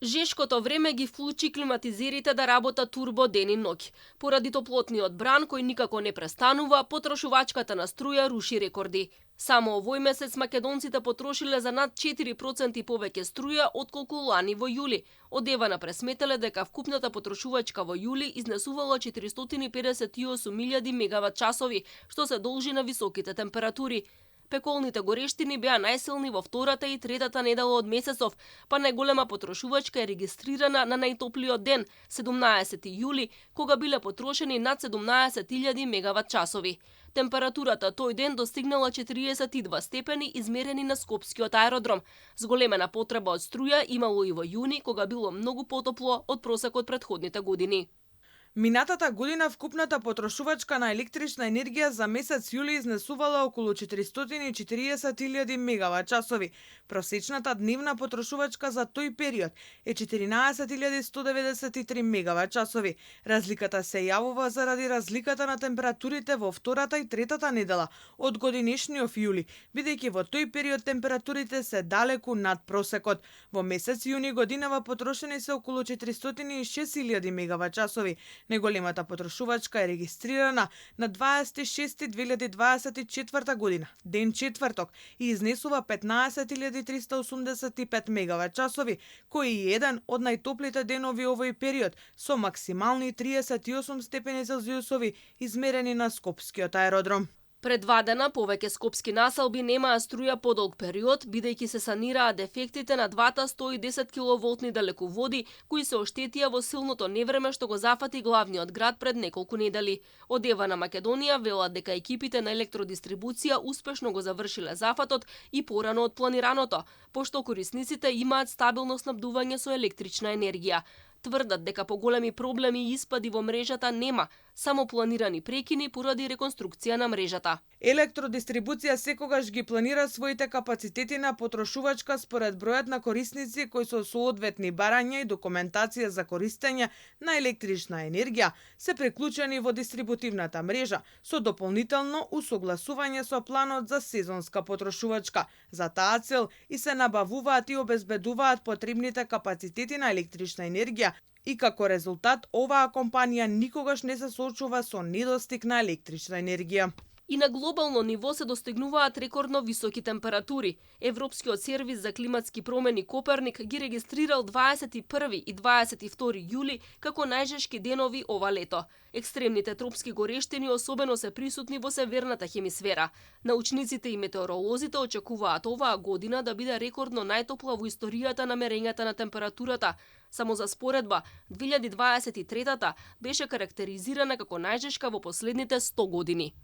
Жешкото време ги вклучи климатизерите да работат турбо ден и ноќ. Поради топлотниот бран кој никако не престанува, потрошувачката на струја руши рекорди. Само овој месец македонците потрошиле за над 4% повеќе струја отколку лани во јули. Од Евана пресметеле дека вкупната потрошувачка во јули изнесувала 458.000 мегават часови, што се должи на високите температури. Пеколните горештини беа најсилни во втората и третата недела од месецов, па најголема потрошувачка е регистрирана на најтоплиот ден, 17 јули, кога биле потрошени над 17.000 мегават часови. Температурата тој ден достигнала 42 степени измерени на Скопскиот аеродром. Зголемена потреба од струја имало и во јуни, кога било многу потопло од просекот претходните години. Минатата година вкупната потрошувачка на електрична енергија за месец јули изнесувала околу 440.000 мегават часови. Просечната дневна потрошувачка за тој период е 14.193 мегават часови. Разликата се јавува заради разликата на температурите во втората и третата недела од годинешниот јули, бидејќи во тој период температурите се далеку над просекот. Во месец јуни годинава потрошени се околу 406.000 мегават часови. Најголемата потрошувачка е регистрирана на 26.2024 година, ден четврток, и изнесува 15.385 мегават часови, кој е еден од најтоплите денови овој период, со максимални 38 степени Целзиусови измерени на Скопскиот аеродром. Пред 2 дена повеќе скопски населби немаа струја подолг период, бидејќи се санираа дефектите на двата 110 киловолтни далеководи, кои се оштетија во силното невреме што го зафати главниот град пред неколку недели. Од Евана Македонија велат дека екипите на електродистрибуција успешно го завршиле зафатот и порано од планираното, пошто корисниците имаат стабилно снабдување со електрична енергија. Тврдат дека поголеми проблеми и испади во мрежата нема, само планирани прекини поради реконструкција на мрежата. Електродистрибуција секогаш ги планира своите капацитети на потрошувачка според бројот на корисници кои со соодветни барања и документација за користење на електрична енергија се приклучени во дистрибутивната мрежа со дополнително усогласување со планот за сезонска потрошувачка. За таа цел и се набавуваат и обезбедуваат потребните капацитети на електрична енергија, и како резултат оваа компанија никогаш не се соочува со недостиг на електрична енергија. И на глобално ниво се достигнуваат рекордно високи температури. Европскиот сервис за климатски промени Коперник ги регистрирал 21 и 22 јули како најжешки денови ова лето. Екстремните тропски горештини особено се присутни во северната хемисфера. Научниците и метеоролозите очекуваат оваа година да биде рекордно најтопла во историјата на мерењата на температурата. Само за споредба, 2023-та беше карактеризирана како најжешка во последните 100 години.